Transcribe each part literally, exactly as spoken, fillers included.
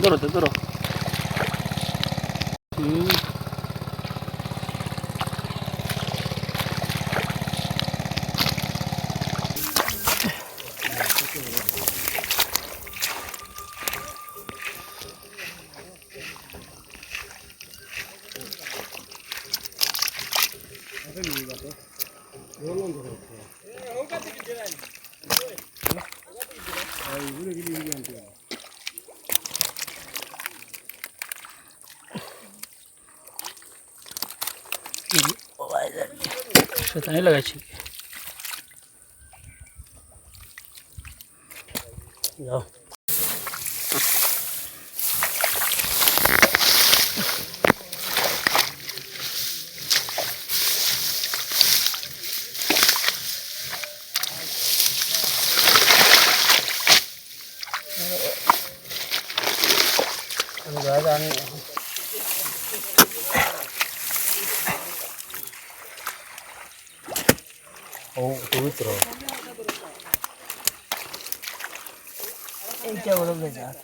ধরো তো, ধরো। হুম। শয়তানি লাগাইছে। যাও। ও, পবিত্র। এইটা বড় বেজাত।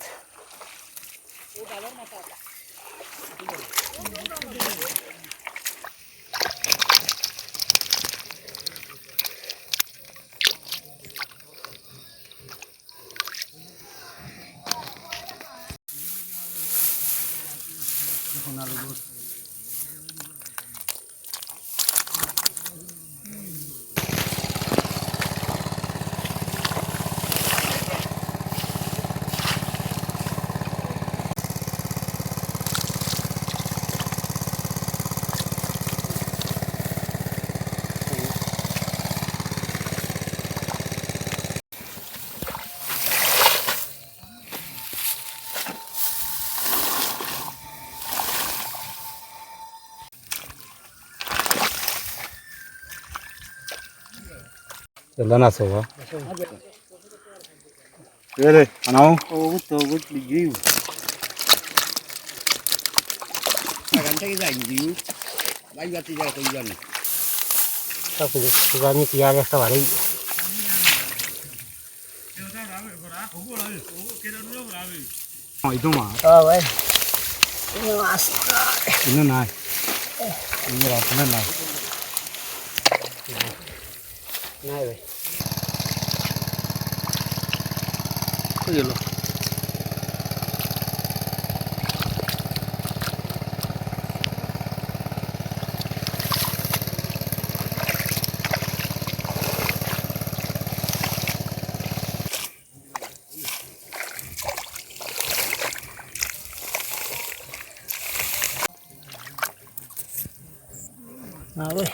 Yalla na soba. Ere, anao. O, gut, o, gut, ligiu. Agan theke jai ligiu. Bai bati jai koi jani. Sab koi jani, tiyar ekta bari. Ei তো মাছ। ও ভাই, এই মাছ। ইনো নাই। ইনো রাখলে নাই। নাই ভাই। কই গেল? না রে।